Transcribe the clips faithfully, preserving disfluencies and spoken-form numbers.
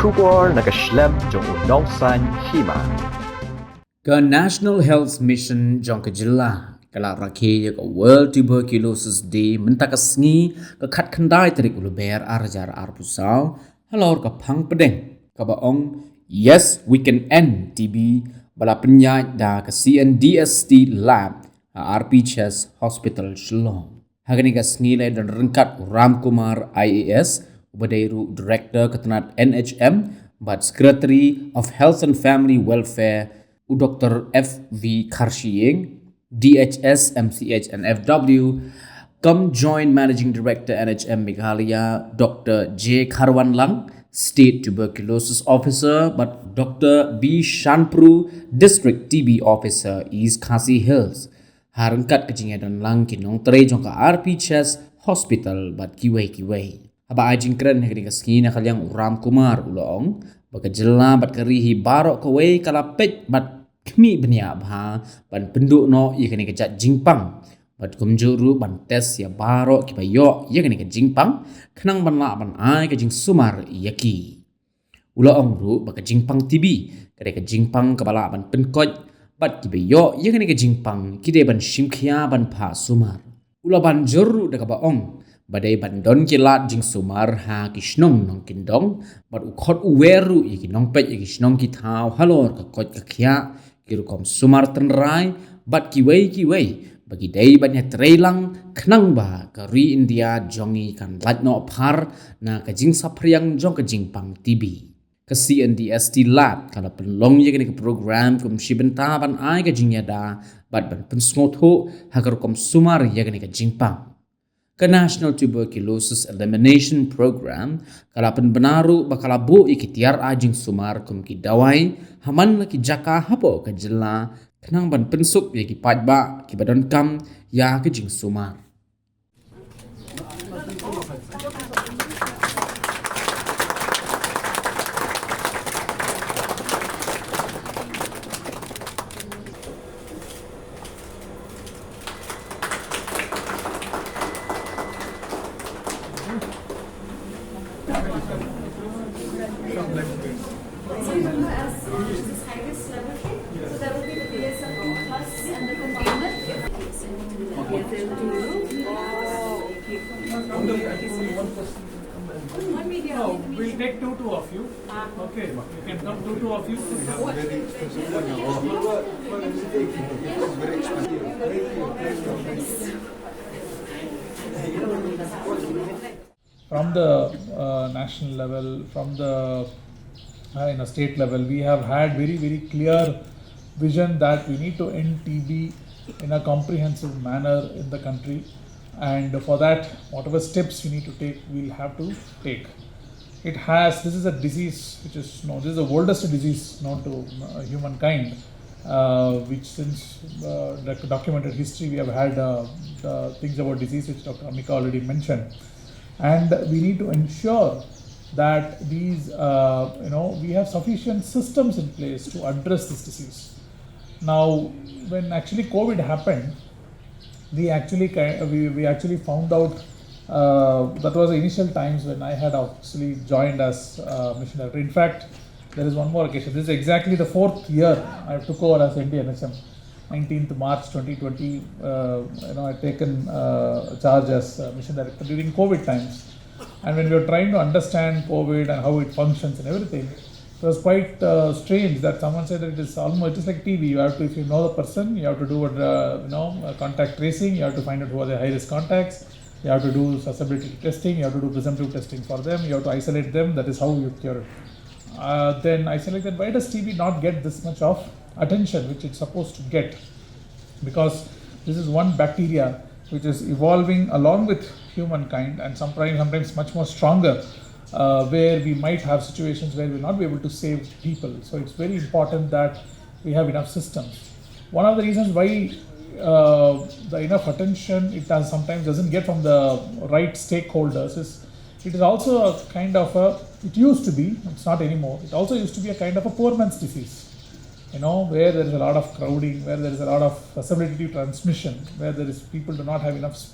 Khubor na ka shlem jong u nongsaiñ hima. Ka National Health Mission jong ka jylla ka la rakhe ïa ka World Tuberculosis Day mynta ka sngi, ka khatkhyndai tarik u Lber ar hajar arphew saw, halor ka phang pdeng kaba ong Yes, We Can End T B, ba la pynïaid da ka C N D S T Lab ha R P Chest Hospital, Shillong. Ha kane ka sngi la don ryngkat u Ram Kumar I A S, uba dei ruh Director ka tnat N H M bad Secretary of Health and Family Welfare, u Doctor F V Kharshiing, D H S, M C H and F W, cum Joint Managing Director N H M Meghalaya, Doctor J Kharwanlang, State Tuberculosis Officer, bad Doctor B Shanpru, District T B Officer, East Khasi Hills. Ha ryngkat ka jingïadon lang ki nongtrei jong ka R P Chest Hospital bad kiwei kiwei. Haba ai jingkren ha kane ka sngi na ka liang u Ram Kumar u la ong ba ka jylla bad ka ri hi baroh kawei ka la peit bad khmih bniah bha ban pynduh noh ïa kane ka jait jingpang, bad kumjuh ruh ban test ïa baroh kiba ïoh ïa kane ka jingpang, khnang ban lah ban ai ka jingsumar ïa ki. U la ong ruh ba ka jingpang T B ka dei ka jingpang kaba lah ban pynkoit, bad kiba ïoh ïa kane ka jingpang ki dei ban shim khia ban phah sumar. U la ban jur ruh da kaba ong ba dei ban don ki lad jingsumar ha ki shnong nongkyndong, bad u khot u wer ruh ïa ki nongpeit ïa ki shnong ki thaw halor ka koit ka khiah, ki rukom sumar tynrai bad kiwei kiwei, ba ki dei ban ïatrei lang khnang ba ka ri India jong ngi kan lait noh phar na ka jingsaphriang jong ka jingpang T B. Ka C N D S T Lab ka la pynlong ïa kane ka program kum shi bynta ban ai ka jingïada bad ban pynsngewthuh ha ka rukom sumar ïa kane ka jingpang. Ka National Tuberculosis Elimination Program ka la pynbna ruh ba ka la buh ïa ki tiar ai jingsumar kum ki dawai ha man la ki jaka hapoh ka jylla, khnang ban pynsuk ïa ki paidbah kiba donkam ïa ka jingsumar. No, we'll take two, two of you. Okay, you can come two, two of you. From the uh, national level, from the uh, in a state level, we have had very, very clear vision that we need to end T B in a comprehensive manner in the country, and for that, whatever steps we need to take, we'll have to take. It has, this is a disease which is known, this is the oldest disease known to uh, humankind, uh, which since uh, doc- documented history, we have had uh, the things about disease which Doctor Amika already mentioned. And we need to ensure that these, uh, you know, we have sufficient systems in place to address this disease. Now, when actually COVID happened, we actually ki- we, we actually found out uh, that was the initial times when I had actually joined as uh, mission director. In fact, there is one more occasion. This is exactly the fourth year I took over as M D N H M. Nineteenth March twenty twenty, uh, you know, I taken uh, charge as uh, mission director during COVID times. And when we were trying to understand COVID and how it functions and everything, it was quite uh, strange that someone said that it is almost, it is like T B. You have to, if you know the person, you have to do what, uh, you know, uh, contact tracing. You have to find out who are the high risk contacts. You have to do susceptibility testing. You have to do presumptive testing for them. You have to isolate them. That is how you cure it. Uh, then I said like that, why does T B not get this much of attention which it's supposed to get? Because this is one bacteria which is evolving along with humankind, and sometimes, sometimes much more stronger, uh, where we might have situations where we'll not be able to save people. So it's very important that we have enough systems. One of the reasons why uh, the enough attention it does sometimes doesn't get from the right stakeholders is it is also a kind of a, it used to be, it's not anymore, it also used to be a kind of a poor man's disease, you know, where there is a lot of crowding, where there is a lot of susceptibility to transmission, where there is people do not have enough s-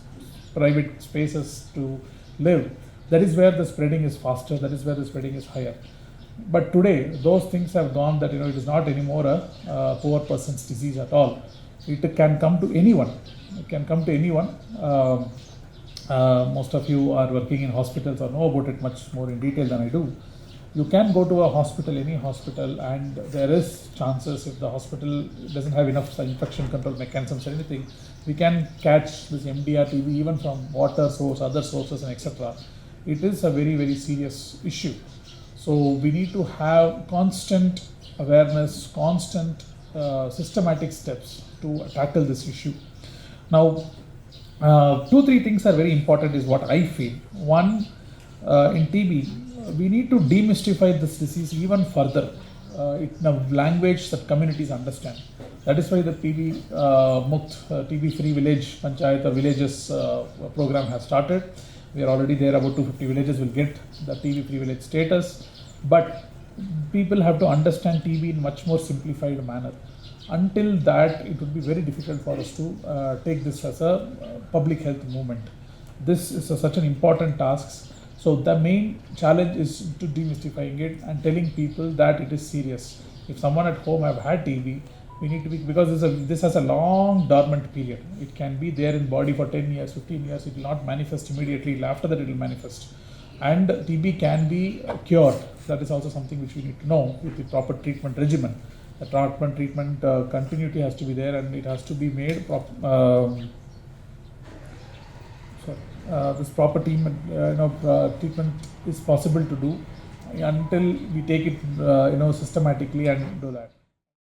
private spaces to live. That is where the spreading is faster, that is where the spreading is higher. But today, those things have gone that, you know, it is not anymore a, uh, poor person's disease at all. It can come to anyone. It can come to anyone. Um, uh, most of you are working in hospitals or know about it much more in detail than I do. You can go to a hospital, any hospital, and there is chances, if the hospital doesn't have enough infection control mechanisms or anything, we can catch this M D R T B even from water source, other sources, and et cetera. It is a very, very serious issue. So we need to have constant awareness, constant, uh, systematic steps to tackle this issue. Now, uh, two, three things are very important, is what I feel. One, uh, in T B, we need to demystify this disease even further, uh, in a language that communities understand. That is why the T B, uh, Mukt, uh, T B Free Village Panchayat or villages, uh, program has started. We are already there, about two fifty villages will get the T B Free Village status. But people have to understand T B in much more simplified manner. Until that, it would be very difficult for us to, uh, take this as a, uh, public health movement. This is a, such an important task. So the main challenge is to demystifying it and telling people that it is serious. If someone at home have had T B, we need to be, because this, is a, this has a long dormant period. It can be there in body for ten years, fifteen years. It will not manifest immediately. After that, it will manifest. And T B can be, uh, cured. That is also something which we need to know with the proper treatment regimen. The treatment, treatment, uh, continuity has to be there, and it has to be made prop-, um, sorry, uh, this proper treatment, uh, you know, uh, treatment is possible to do until we take it, uh, you know, systematically and do that.